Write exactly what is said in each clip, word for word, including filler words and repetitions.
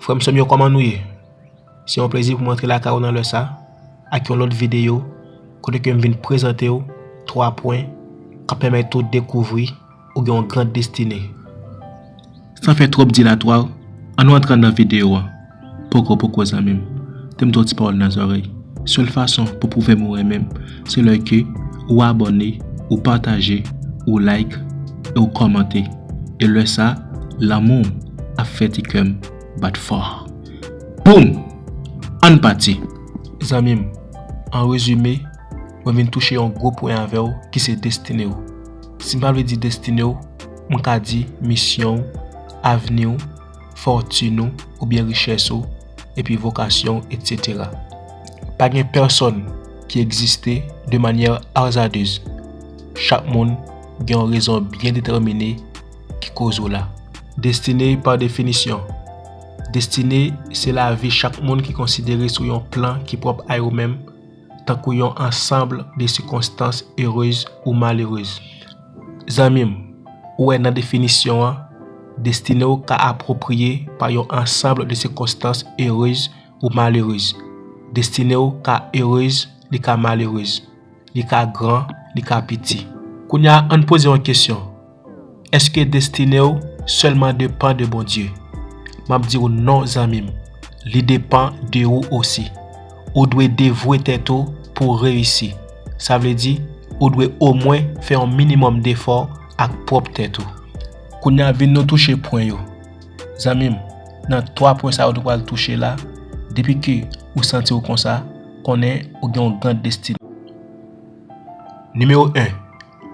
Frè m, sè m yo, kòman nou ye? Se yon plezi pou mwen antre lakay ou nan lè sa, ak yon lòt videyo, kote ke m vin prezante w twa pwen k ap pèmèt ou dekouvri ou gen yon gran destine. San fè twòp dilatwa, ann nou antre anndan videyo a. Poko, poko, zanmi m. Tande m di w ti pawòl nan zòrèy. Sèl fason pou pwouve m ou renmen m, se lè ke ou abòne, ou pataje, ou like, e ou kòmante. E lè sa, lanmou w ap fè ti kè m bat fò. Boum! Ann pati! Zanmi m, an rezime, mwen vin touche yon gwo pwen avè w ki se destine w. Si m pa vle di destine w, m ka di misyon w, avni w, fòtin ou, oubyen richès ou, epi vokasyon w, etsetera. Pa gen pèsonn ki egziste de manyè azadez. Chak moun gen yon rezon byen detèmine ki koz ou la. Destine, pa definisyon, destine se lavi chak moun ki konsidere sou yon plan ki pwòp a yo menm, tankou yon ansanm de sikonstans erez ou malerez. Zanmi m, ou wè nan definisyon an, destine w ka apwopriye pa yon ansanm de sikonstans erez ou malerez. Destine w ka erez, li ka malerez. Li ka gran, li ka piti. Kounye a, ann poze yon kesyon. Èske destine w sèlman depann de Bondye? M ap di w non, zanmi m. Li depann de ou osi. Ou dwe devwe tèt ou pou w reyisi. Sa vle di, ou dwe omwen fè yon minimòm defò ak pwòp tèt ou. Kounye a, vin nou touche pwen yo. Zanmi m, nan twa pwen sa yo nou pral touche la, depi ke ou santi w konsa, konnen ou gen yon gran destine. Nimewo en,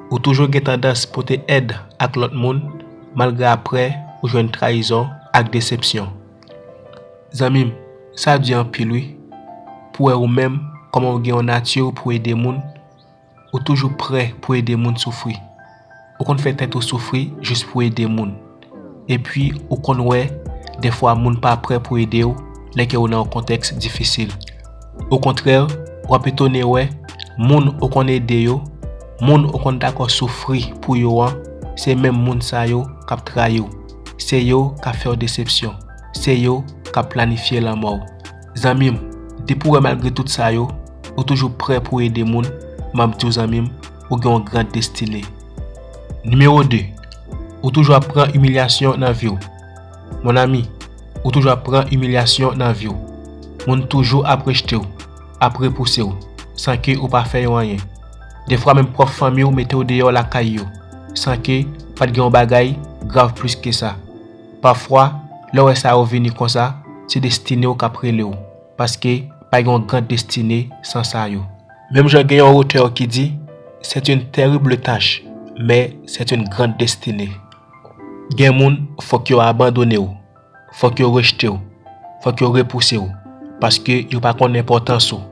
ou toujou gen tandans pote èd ak lòt moun, malgre aprè ou jwenn trayizon ak desepsyon. Zanmi m, sa di anpil wi. Pou wè ou menm, kòman ou gen yon nati pou ede moun, ou toujou prè pou ede moun soufri. Ou konn fè tèt ou soufri jis pou ede moun. Epi, ou konn wè, dèfwa moun pa prè pou ede w lè ke ou nan yon kontèks difisil. Okontrè, w ap etone wè, moun ou konn ede yo, moun ou konn dakò soufri pou yo an, se menm moun sa yo k ap trayi w. Se yo k ap fè w desepsyon. Se yo k ap planifye lanmò w. Zanmi m, depi w wè malgre tout sa yo, ou toujou prè pou ede moun, m ap di w zanmi m, ou gen yon gran destine. Nimewo de, ou toujou ap pran imilyasyon nan vi w. Mon ami, ou toujou ap pran imilyasyon nan vi w. Moun toujou ap rejte w, ap repouse w, san ke ou pa fè yo anyen. Defwa menm pwòp fanmi w mete w deyò lakay yo, san ke pa t gen yon bagay grav plis ke sa. Pafwa, lè w wè sa yo vini konsa, se destine w k ap rele w, paske pa gen yon gran destine san sa yo. Menm jan gen yon otè ki di, c'est une terrible tâche, mais c'est une grande destinée. Gen moun, fòk yo abandone w, fòk yo rejte w, fòk yo repouse w, paske yo pa konn enpòtans ou.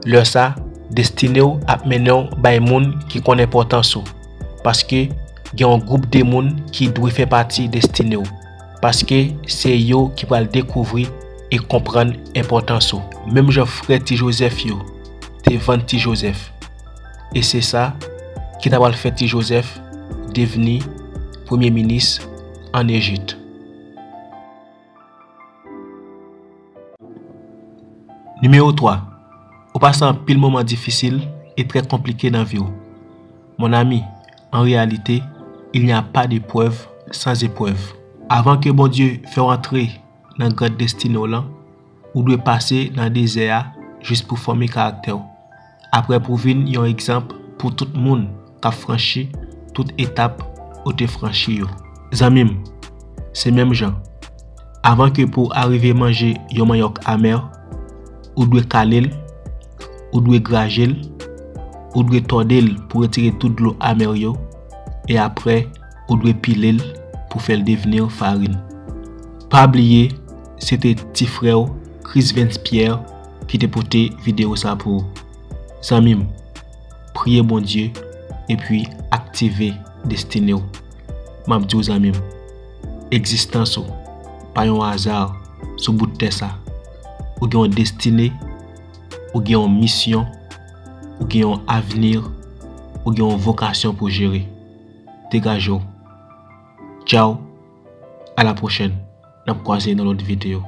Lè sa, destine w ap mennen w bay moun ki konn enpòtans ou. Paske gen yon gwoup de moun ki dwe fè pati destine w. Paske se yo ki pral dekouvri e konprann enpòtans ou. Menm jan frè Ti Jozèf yo te vann Ti Jozèf. E se sa ki ta pral fè Ti Jozèf devni premye minis ann Ejip. Nimewo twa, ou pase anpil moman difisil e trè konplike nan vi w. Mon ami, en réalité, il n'y a pas d'épreuve sans épreuve. Avan ke Bondye fè w antre nan gran destine w lan, ou dwe pase nan dezè a jis pou fòme karaktè w. Aprè pou vin yon egzanp pou tout moun k ap franchi tout etap ou te franchi yo. Zanmi m, se menm jan. Avan ke pou w arive manje yon manyòk amè, ou dwe kale l, ou dwe graje l, ou dwe tòde l pou retire tout dlo amè yo, e aprè, ou dwe pile l pou fè l devni farin. Pa bliye, se te ti frè w, Chris Vance Pierre, ki te pote videyo sa pou ou. Zanmi m, priye Bondye epi aktive destine w. M ap di w, zanmi m, egzistans ou pa yon aza sou bout tè sa. Ou gen yon destine, ou gen yon misyon, ou gen yon avni, ou gen yon vokasyon pou jere. Degaje w. Tchaw, a la pwochèn. N ap kwaze nan lòt videyo.